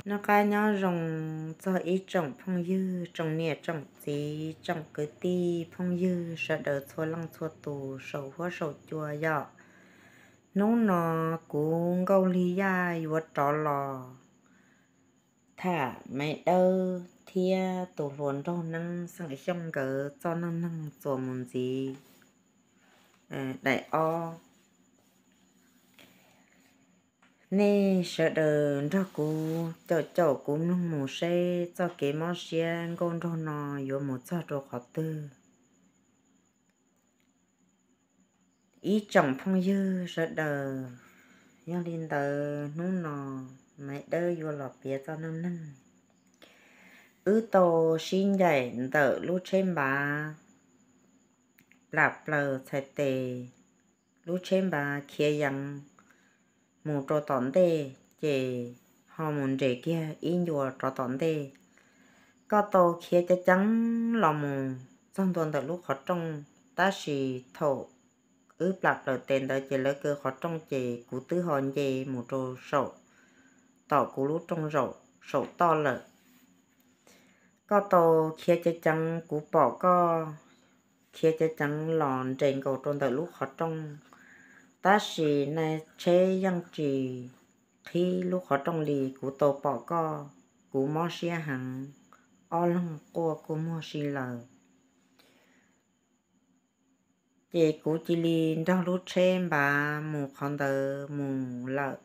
Noj qab nyob zoo txog ib tsoom phooj ywg, tsoom niam tsoom txiv, tsoom kwv tij phooj ywg sawv daws txhua leej txhua tus saum huab saum cua yom. Hnub no kuv Nkauj Lig Yaj yuav rov los tham Maiv Dawb thiab tus hluas nraug Neeb Xeem Xyooj nkawd txoj neej neeg txuas mus ntxiv daim ob. Nej sawv daws nrog kuv caum caum kuv mloog mus seb txoj kev mob siab nkauj nraug no yuav mus txog rau qhov twg. Ib tsoom phooj ywg sawv daws, yog li ntawd hnub no Maiv Dawb yuav los piav txoj neej neeg. Wb tau sib ncaim ntawm lub tsheb npav plam plaws txhais tes, lub tsheb npav khiav yees mus rau tom ntej ces ho mus nres kiag ib ncua rov tom ntej. Koj tau khiav ceev ceev los mus txog ntua ntawm lub qhov rooj, tab sis thaum wb plam plaws tes ntawd ces lawv kaw qhov rooj ces kuv twb ho nce mus rau saum, tom kuv lub rooj saum toj lawm. Koj tau khiav ceev ceev, kuv pom koj khiav ceev ceev los nres nkaus rau ntawm lub qhov rooj, tab sis nai tsheb yeej tsis qhib lub qhov rooj li. Kuv tau pom koj, kuv mob siab heev, ob leeg quaj kua muag si lawm. Ces kuv cia li nrog lub tsheb npav mus qhov ntawd mus lawm.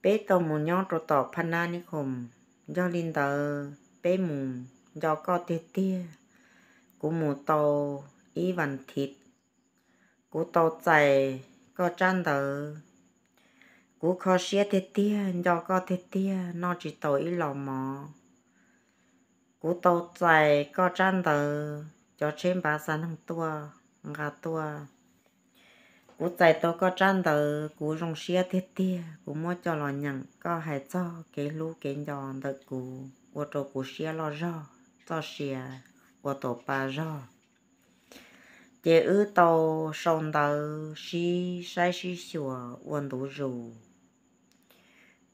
Peb tau mus nyob rau tom Phab Nab Nib Khoom, yog li ntawd peb mus nco koj tiag tiag. Kuv mus tau ib vas thiv, kuv tau txais koj tsab ntawv. Kuv kho siab tiag tiag, nco koj tiag tiag, noj tsis tau ib los mov. Kuv tau txais koj tsab ntawv, cov tsheb npav xa neeg tuaj, nqa tuaj. Kuv txais tau koj tsab ntawv, kuv zoo siab tiag tiag, kuv muab coj los nyeem koj hais txog kev hlub kev nco ntawm kuv, ua rau kuv siab loj zog, txoj sia ua tau pa zog. Ces wb tau sau ntawv sib saib sib xyuas ua ntu zus.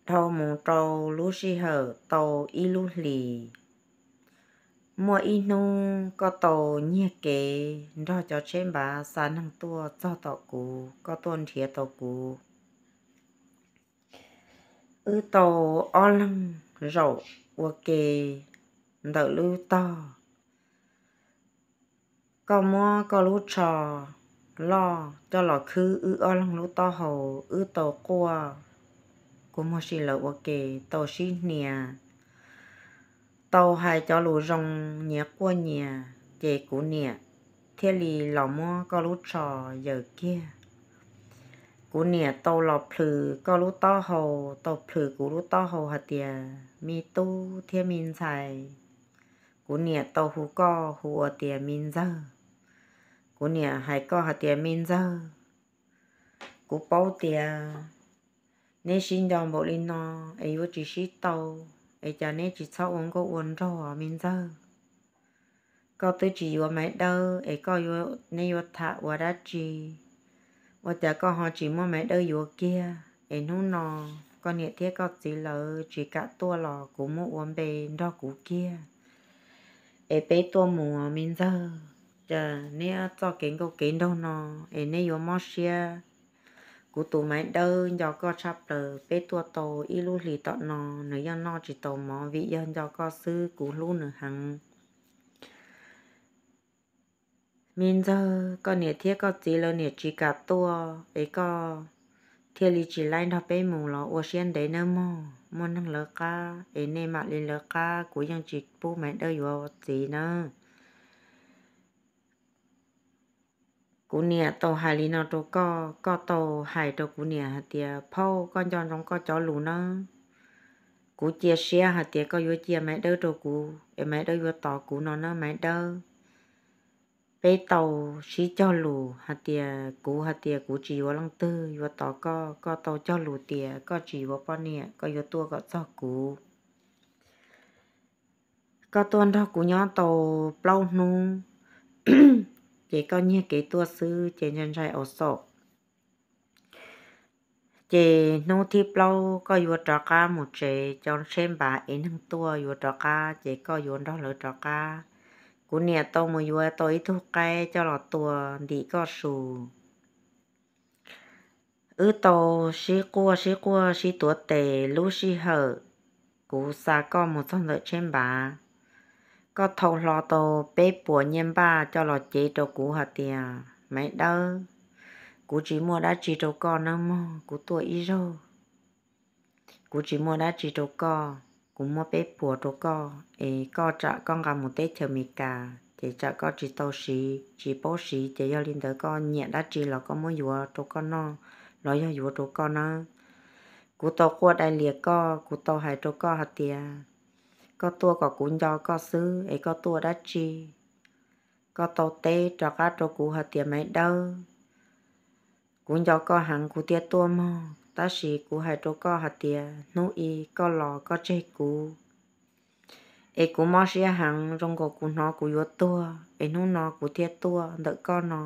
Dhau mus rau lub sij hawm tau ib lub hlis, muaj ib hnub koj tau nyiag kev nrog cov tsheb npav xa neeg tuaj txog tom kuv, koj tuaj nrhiav tau kuv. Wb tau ob leeg zaum ua ke ntawm lub tog. Koj muab koj lub tsho loj coj los khwb wb ob leeg lub taub hau, wb tau quaj kua muag si lawm ua ke, tau sib hnia, tau hais cov lus zoo nyias quaj nyias, ces kuv niam thiaj li los muab koj lub tsho yaws kiag. Kuv niam tau los plhws koj lub taub hau, tau plhws kuv lub taub hau hais tias me tub thiab me ntxhais. Kuv niam tau hu koj hu ua tias me ntxawg. Kuv niam hais koj hais tias me ntxawg, kuv paub tias neb sib nco npaum li no es yuav tsis sib tau, es cas neb tsis txhob ua nkauj ua nraug me ntxawg? Koj twb tsis yuav Maiv Dawb es koj, neb yuav tham ua dab tsi? Ua cas koj ho tsis muab Maiv Dawb yuav kiag? Es hnub no koj niam thiab koj txiv lawv tsis kam tuaj los kuv muab ua npe nrog kuv kiag, es peb tuaj mus me ntxawg. Cas neb txoj kev nkauj kev nraug no es neb yuav mob siab? Kuv tus Maiv Dawb nco koj tshaj plaws, peb tuaj tau ib lub hlis tom no nws yeej noj tsis tau mov vim yog nco koj xwb, kuv hlub nws heev. Me ntxawg, koj niam thiab koj txiv lawv niam tsis kam tuaj es koj thiaj li tsis laib nrog peb mus los ua siab ntev nawb mog. Muaj neeg lawv qab es nej mam li lawv qab, kuv yeej tsis pub Maiv Dawb yuav txiv nawb. Kuv niam tau hais li no rau koj, koj tau hais rau kuv niam hais tias phauj, koj nco ntsoov koj cov lus nawb. Kuv cia siab hais tias koj yuav cia Maiv Dawb rau kuv es Maiv Dawb yuav tos kuv no nawb Maiv Dawb. Peb tau sib cog lus hais tias kuv hais tias kuv tsis yuav leej twg, yuav tos koj. Koj tau cog lus tias koj tsis yuav poj niam, koj yuav tuaj kom txog kuv. Koj tuaj nrog kuv nyob tau plaub hnub, ces koj nyiag kev tuaj xwb ces ntshai ntshai aus xaum. Ces hnub thib plaub koj yuav rov qab mus tsev, cov tsheb npav es neeg tuaj yuav rov qab, ces koj yuav nrog lawv rov qab. Kuv niam tau mus yuav tau ib tug qaib coj los tua ntim koj su. Wb tau sib quaj sib quaj sib tuav tes lub sij hawm kuv xa koj mus txog ntawm tsheb npav. Koj thau hlo tau peb puas nyiaj npaj coj los cev rau kuv hais tias, Maiv Dawb, kuv tsis muaj dab tsi rau koj nawb mog, kuv tuaj ib zaug. Kuv tsis muaj dab tsi rau koj, kuv muab peb puas rau koj, es koj tsam koj nqa mus teb chaws Amelikas, ces tsam koj tsis tau siv, tsis paub siv, ces yog li ntawd koj nyiam dab tsi los koj muab yuav rau koj noj, los yog yuav rau koj nawb. Kuv tau quaj dai lias koj, kuv tau hais rau koj hais tias, Koj tuaj kom kuv nco koj xwb es koj tuaj dab tsi? Koj tau teb rov qab rau kuv hais tias, Maiv Dawb, kuv nco koj heev kuv thiaj tuaj mog, tab sis kuv hais rau koj hais tias hnub i koj los koj tseg kuv, es kuv mob siab heev, zoo nkaus kuv hnov kuv yuav tuag, es hnub no kuv thiaj tuaj ntawm koj no.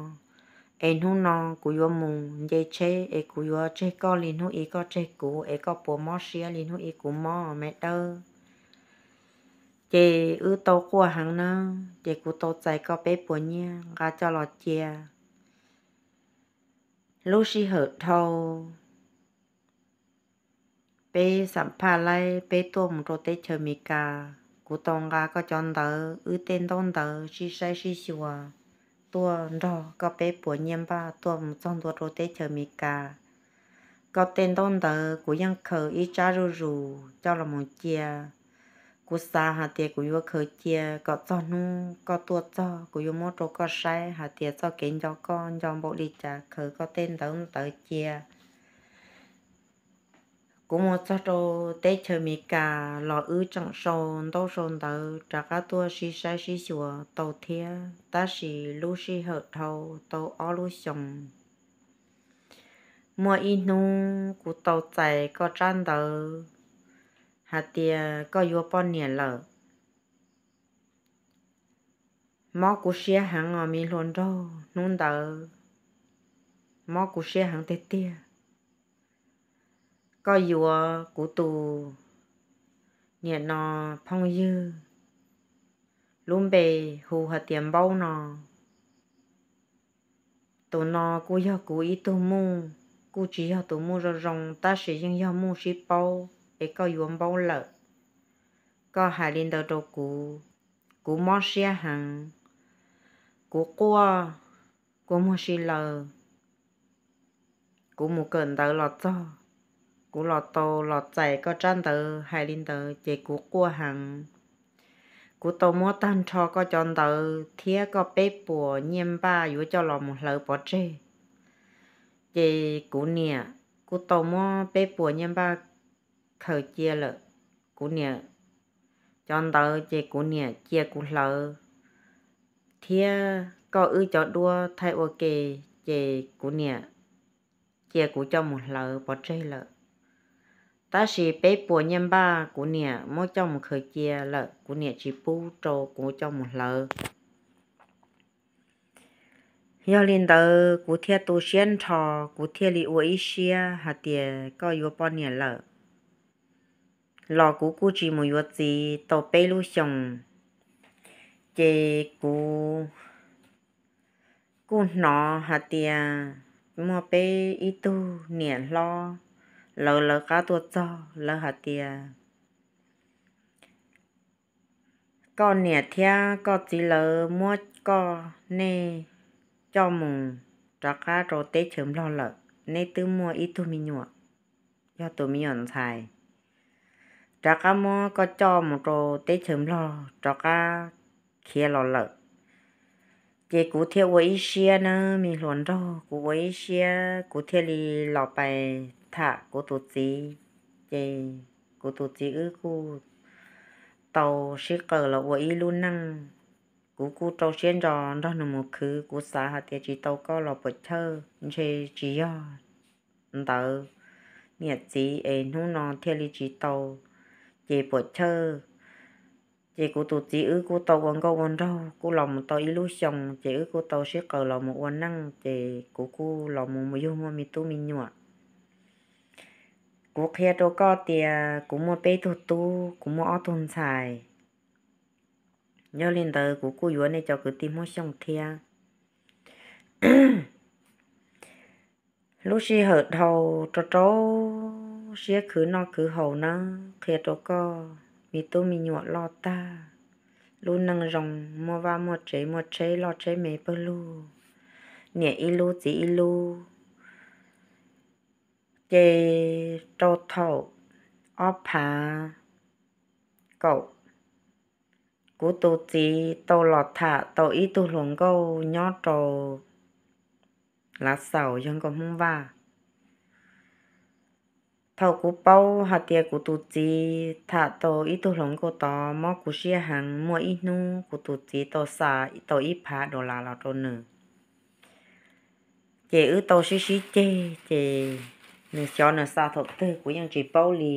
Es hnub no kuv yuav mus nce tsheb, es kuv yuav tseg koj li hnub i koj tseg kuv, es koj puas mob siab li hnub i kuv mob, Maiv Dawb? Ces wb tau quaj heev na, ces kuv tau txais koj peb puas nyiaj nqa coj los cia. Lub sij hawm dhau, peb xam phaj laib peb tuaj mus rau teb chaws Amelikas, kuv tau nqa koj cov ntawv, wb tej ntaub ntawv sib saib sib xyuas, tuaj nrog koj peb puas nyiaj npaj tuaj mus txog ntua rau teb chaws Amelikas. Koj tej ntaub ntawv kuv yeej khaws ib tsab zuj zus coj los mus cia. Kuv xav hais tias kuv yuav khaws cia kom txog hnub koj tuaj txog, kuv yuav muab rau koj saib hais tias txoj kev nco koj nco npaum li cas, khaws koj tej ntaub ntawv cia. Kuv mus txog rau teb chaws Amelikas los wb tseem sau ntaub sau ntawv rov qab tuaj sib saib sib xyuas tau thiab, tab sis lub sij hawm dhau tau ob lub xyoos, muaj ib hnub kuv tau txais koj tsab ntawv hais tias koj yuav poj niam lawm. Mob kuv siab heev os me hluas nraug, hnub ntawd mob kuv siab heev tiag tiag. Koj yuav kuv tus niam no phooj ywg, lub npe hu hais tias Npaub no. Tus no kuj yog kuv ib tug muj, kuj tsis yog tus muj zoo zoo, tab sis yeej yog muj sib paub, es koj yuav Npaub lawm. Koj hais li ntawd rau kuv, kuv mob siab heev, kuv quaj kua muag si lawm. Kuv mus kawm ntawv los txog, kuv los tau los txais koj tsab ntawv hais li ntawd ces kuv quaj heev. Kuv tau muab tag nrho koj cov ntawv thiab koj peb puas nyiaj npaj yuav coj los mus hlawv pov tseg. Ces kuv niam kuj tau muab peb puas nyiaj npaj khaws cia lawm. Kuv niam cov ntawv ces kuv niam cia kuv hlawv, thiab koj wb cov duab thaij ua ke ces kuv niam cia kuv coj mus hlawv pov tseg lawm. Tab sis peb puas nyiaj npaj kuv niam muab coj mus khaws cia lawm, kuv niam tsis pub rau kuv coj mus hlawv. Yog li ntawd kuv thiaj tu siab nrho, kuv thiaj li ua ib siab hais tias koj yuav poj niam lawm. Los kuv kuj tsis mus yuav txiv tau peb lub xyoos, ces kuv kuj hnov hais tias muaj peb ib tug niam hlob, lawv lawv qab tuaj txog, lawv hais tias koj niam thiab koj txiv lawv muab koj nej coj mus rov qab rau teb chaws Nplog lawm, neb twb muaj ib tug me nyuam, yog tus me nyuam ntxhais, rov qab muab koj coj mus rau teb chaws Nplog rov qab khiav los lawm. Ces kuv thiaj ua ib siab nawb me hluas nraug, kuv ua ib siab kuv thiaj li los pais tham kuv tus txiv. Ces kuv tus txiv wb kuj tau sib qaws los ua ib lub neej. Kuv kuj rau siab ntso nrog nws mus khwv, kuv xav hais tias tsis tau koj los puam chawj, ntshe tsis yog ntawd niam txiv es hnub no thiaj li tsis tau, ces puam chawj. Ces kuv tus txiv wb kuj tau ua nkauj ua nraug kuj los mus tau ib lub xyoo, ces wb kuj tau sib qaws los mus ua neej, ces kuv kuj los mus mus yug muaj me tub me nyuam. Kuv qhia rau koj tias kuv muaj peb tug tub, kuv muaj ob tug ntxhais. Yog li ntawd kuv kuj yuav nej cov kwv tij Hmoob Xyooj thiab. Lub sij hawm dhau rau rau siab khwv noj khwv haus nawb, qhia rau koj, me tub me nyuam loj tag, lub neej zoo, muaj vaj muaj tsev, muaj tsheb loj tsheb me pawg lug, niam ib lub txiv ib lub. Ces rau thaum ob phav kaum, kuv tus txiv tau los tham tau ib tug hluas nkauj nyob rau Lav Xaus, yog nkauj Hmoob Vaj. Thaum kuv paub hais tias kuv tus txiv tham tau ib tug hluas nkauj tod, mob kuv siab heev. Muaj ib hnub kuv tus txiv tau xa tau ib phav dollar los rau nws. Ces wb tau sib sib ceg, ces nws xyov nws xa thaum twg kuv yeej tsis paub li.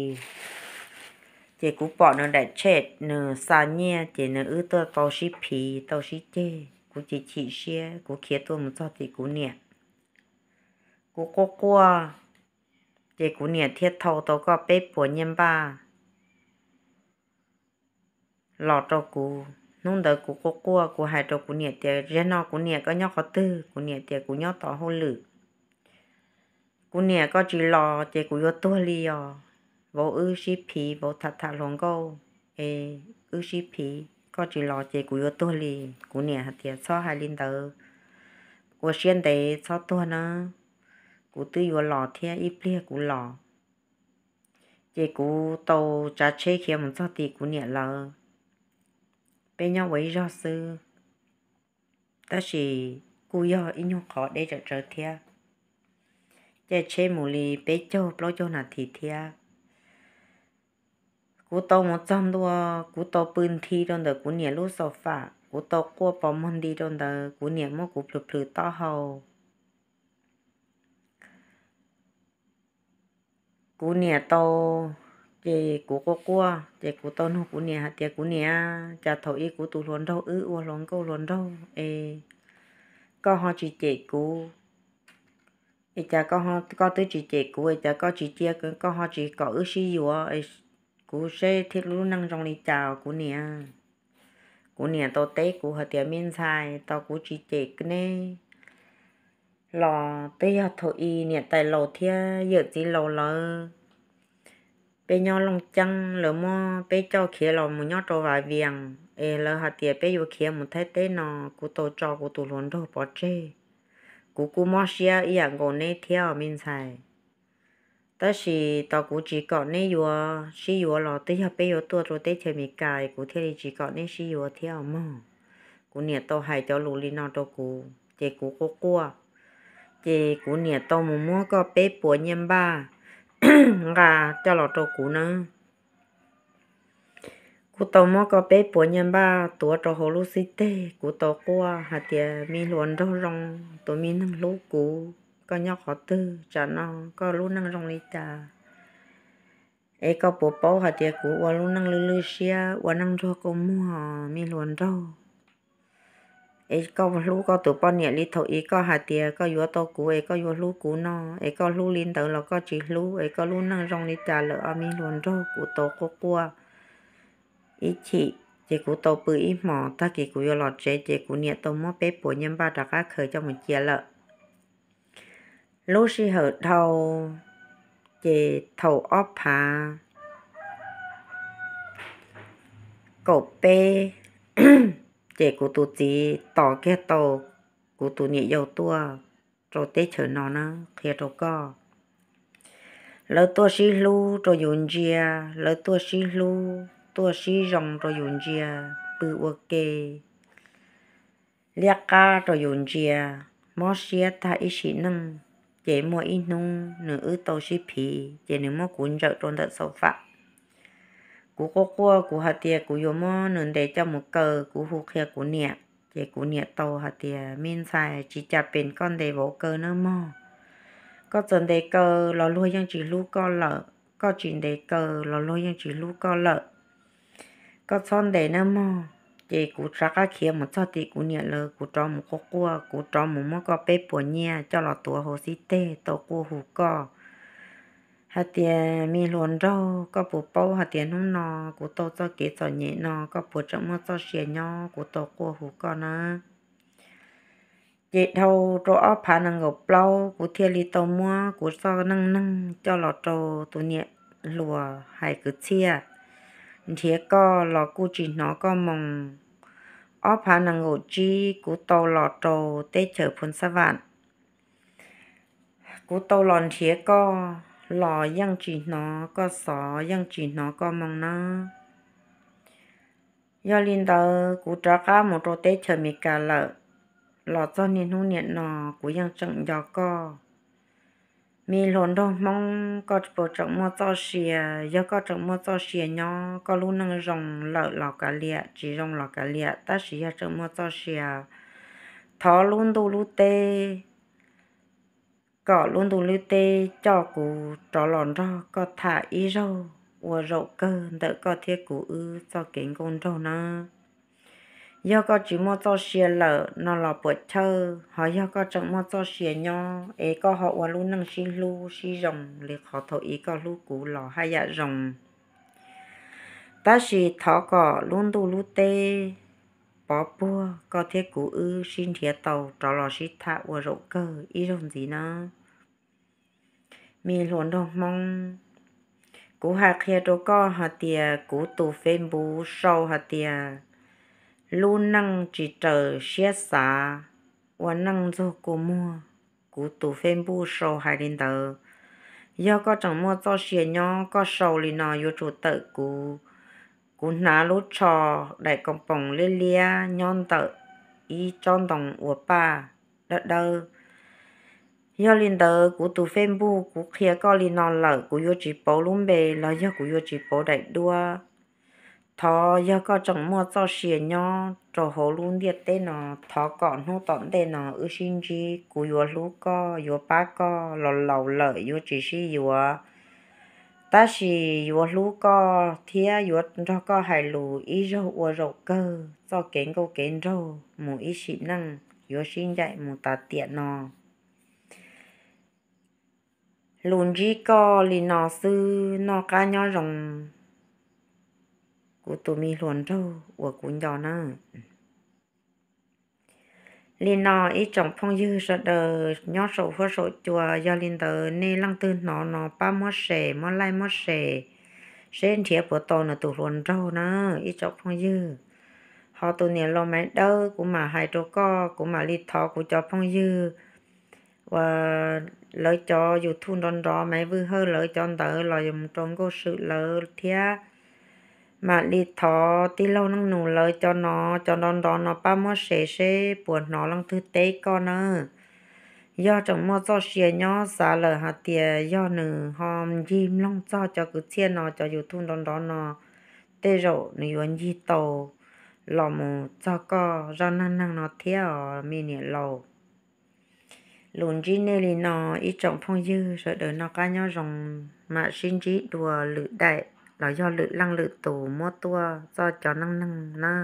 Ces kuv pom nws daim tsheb nws xa nyiaj, ces nws wb tuaj tau sib phiv tau sib ceg. Kuv chim chim siab, kuv khiav tuaj mus txog tim kuv niam. Kuv quaj quaj, ces kuv niam thiaj thau tau koj peb puas nyiaj npaj los rau kuv. Hnub ntawd kuv quaj quaj, kuv hais rau kuv niam tias, Zaum no kuv niam koj nyob qhov twg? Kuv niam tias, Kuv nyob tom hauj lwm. Kuv niam, koj tsis los ces kuv yuav tuag li os. Vauv wb sib phiv, vauv tham tham hluas nkauj es wb sib phiv, koj tsis los ces kuv yuav tuag li. Kuv niam hais tias, Txhob hais li ntawd, ua siab ntev txhob tuag nawb. Kuv twb yuav los thiab, ib pliag kuv los. Ces kuv tau tsav tsheb khiav mus txog tim kuv niam lawv. Peb nyob ua ib zog xwb, tab sis kuj yog ib nyuag qhov deb tsawv tsawv thiab. Caij tsheb mus li peb caug plaub caug nas this thiab. Kuv tau mus txog ntua, kuv tau pw nthi rau ntawm kuv niam lub xaus fam, kuv tau quaj pos muag nti rau ntawd, kuv niam muab kuv plhws plhws taub hau. Kuv niam tau, ces kuv quaj quaj, ces kuv tau nug kuv niam hais tias, Kuv niam, cas thaum ub kuv tus hluas nraug wb ua hluas nkauj hluas nraug es koj ho tsis cem kuv? Es cas koj twb tsis cem kuv, es cas koj tsis cia, koj ho tsis kom wb sib yuav? Kuv seb thiab lub neej zoo li cas kuv niam. Kuv niam tau teb kuv hais tias, Me ntxhais, tos kuv tsis cem neb los twb yog thaum ub niam tais laus thiab yawm txiv laus lawv, peb nyob Looj Ceeb, lawv muab peb coj khiav los mus nyob rau Vaj Vias, es lawv hais tias peb yuav khiav mus Thaib teb no, kuv tau tso kuv tus hluas nraug pov tseg. Kuv kuj mob siab ib yam nkaus neb thiab os me ntxhais. Tab sis tos kuv tsis kom neb yuav sib yuav los twb yog peb yuav tuaj rau teb chaws Amelikas, kuv thiaj li tsis kom neb sib yuav thiab os mog. Kuv niam tau hais cov lus li no rau kuv, ces kuv quaj quaj, ces kuv niam tau mus muab koj peb puas nyiaj npaj nqa coj los rau kuv nawb. Kuv tau muab koj peb puas nyiaj npaj tuav rau hauv lub xib teg, kuv tau quaj hais tias, Me hluas nraug zoo, tus me neeg hlub kuv, koj nyob qhov twg? Tsam no koj lub neej zoo li cas? Es koj puas paub hais tias kuv ua lub neej lwj lwj siab, ua neej nruag kua muag, me hluas nraug? Es koj hlub koj tus poj niam li thaum ub koj hais tias koj yuav tau kuv es koj yuav hlub kuv no, es koj hlub li ntawd los koj tsis hlub, es koj lub neej zoo li cas lawm os me hluas nraug? Kuv tau quaj quaj ib chim, ces kuv tau pw ib hmos, tag kis kuv yuav los tsev, ces kuv niam tau muab peb puas nyiaj npaj rov qab khaws coj mus cia lawm. Lub sij hawm dhau, ces thaum ob phav kaum peb, ces kuv tus txiv tos kiag tau kuv tus niam yau tuaj rau teb chaws no na, qhia rau koj. Lawv tuaj sib hlub rau yus ntsia, lawv tuaj sib hlub tuaj sib zoo rau yus ntsia, pw ua ke liab qab rau yus ntsia, mob siab tag ib sim neej. Ces muaj ib hnub nws wb tau sib phiv, ces nws muab kuv ntsawm rau ntawm xaus fam. Kuv quaj quaj, kuv hais tias kuv yuav muab nws ntes coj mus kaw, kuv hu qhia kuv niam. Ces kuv niam tau hais tias, Me ntxhais, tsis cas pes koj ntes vauv kaw nawb mog. Koj txawm ntes kaw los luag yeej tsis hlub koj lawm, koj tsis ntes kaw los luag yeej tsis hlub koj lawm. Koj txhob ntes nawb mog. Ces kuv rov qab khiav mus txog tim kuv niam lawv, kuv rov mus quaj quaj, kuv rov mus muab koj peb puas nyiaj coj los tuav hauv xib teg, tau quaj hu koj hais tias, Me hluas nraug, koj puas paub hais tias hnub no kuv tau txoj kev txom nyem no, koj puas tseem muaj txoj sia nyob kuv tau quaj hu koj na? Ces dhau rau ob phav nees nkaum plaub kuv thiaj li tau muab kuv txoj neej neeg coj los rau tus niam hluas hais kwv txhiaj nrhiav koj los kuj tsis hnov koj moo. Ob phav nees nkaum tsib kuv tau los rau teb chaws Phoo Xab Vam, kuv tau los nrhiav koj los yeej tsis hnov koj xov, yeej tsis hnov koj moo nawb. Yog li ntawd kuv rov qab mus rau teb chaws Amelikas lawm, los txog niaj hnub niam no kuv yeej tseem nco koj. Me hluas nraug Hmoob, koj puas tseem muaj txoj sia? Yog koj tseem muaj txoj sia nyob, koj lub neej zoo lawm los kav liam, tsis zoo los kav liam, tab sis yog tseem muaj txoj sia, thov lub ntuj lub teb, kom lub ntuj lub teb coj kuv rov los nrog koj tham ib zaug ua zaum kawg ntawm koj thiab kuv wb txoj kev nkauj nraug nawb. Yog koj tsis muaj txoj sia lawm no los puam chawj, ho yog koj tseem muaj txoj sia nyob es koj ho ua lub neej sib hlub sib zoo li qhov thaum ub koj hlub kuv los haj yam zoo. Tab sis thov kom lub ntuj lub teb pov puag, koj thiab kuv wb sib nrhiav tau rov los sib tham ua zaum kawg ib zaug ntxiv nawb. Me hluas nraug Hmoob, kuv hais qhia rau koj hais tias kuv tus Facebook sau hais tias lub neej tsis raws siab xav, ua neej ntxuag kua muag. Kuv tus Facebook sau hais li ntawd. Yog koj tseem muaj txoj sia nyob, koj sau li no yuav tsum tawm kuv. Kuv hnav lub tsho daim koom poom liab liab nyob ntawm ib tsob ntoo uas paj dawb dawb. Yog li ntawd kuv tus Facebook kuv qhia koj li no lawm, kuv yuav tsis pauv lub npe los yog kuv yuav tsis pauv daim duab. Thov yog koj tseem muaj txoj sia nyob rau hauv lub ntiaj teb no, thov kom hnub tom ntej no wb sib ntsib, kuv yuav hlub koj, yuav pab koj, los laus lawm yuav tsis sib yuav, tab sis yuav hlub koj thiab yuav nrog koj hais lus ib zaug ua zaum kawg txoj kev nkauj kev nraug mus ib sim neej, yuav sib ncaim mus tas tiam no. Lus ntsib koj li no xwb, noj qab nyob zoo, kuv tus me hluas nraug uas kuv nco na. Li no ib tsoom phooj ywg sawv daws nyob saum huab saum cua, yog li ntawd nej leej twg hnov no pab muab share, muab like, muab share seb nrhiav puas tau nws tus hluas nraug na ib tsoom phooj ywg. Ho tus niam laus Maiv Dawb, kuv mam hais rau koj, kuv mam li thov kuv cov phooj ywg uas lawv cov YouTube nrov nrov, Maiv Vwj Hawj lawv cov ntawd los yog mus rau Nkauj Swm lawv thiab. Mam li thov tij laug Neej Nus lawv cov no, cov nrov nrov no pab muab share seb puas hnov leej twg teb koj na. Yog tseem muaj txoj sia nyob xav lawm hais tias yog nws ho ncig mloog txog cov kwv txhiaj no, cov YouTube nrov nrov no, tej zaum nws yuav ncig tau los mus txog koj zaj neeg neeg no thiab os me niam laus. Lus ntsib nej li no ib tsoom phooj ywg sawv daws noj qab nyob zoo, mam sib ntsib dua lwm daim los yog lwm leej lwm tus muab tuaj txoj cov neej neeg na.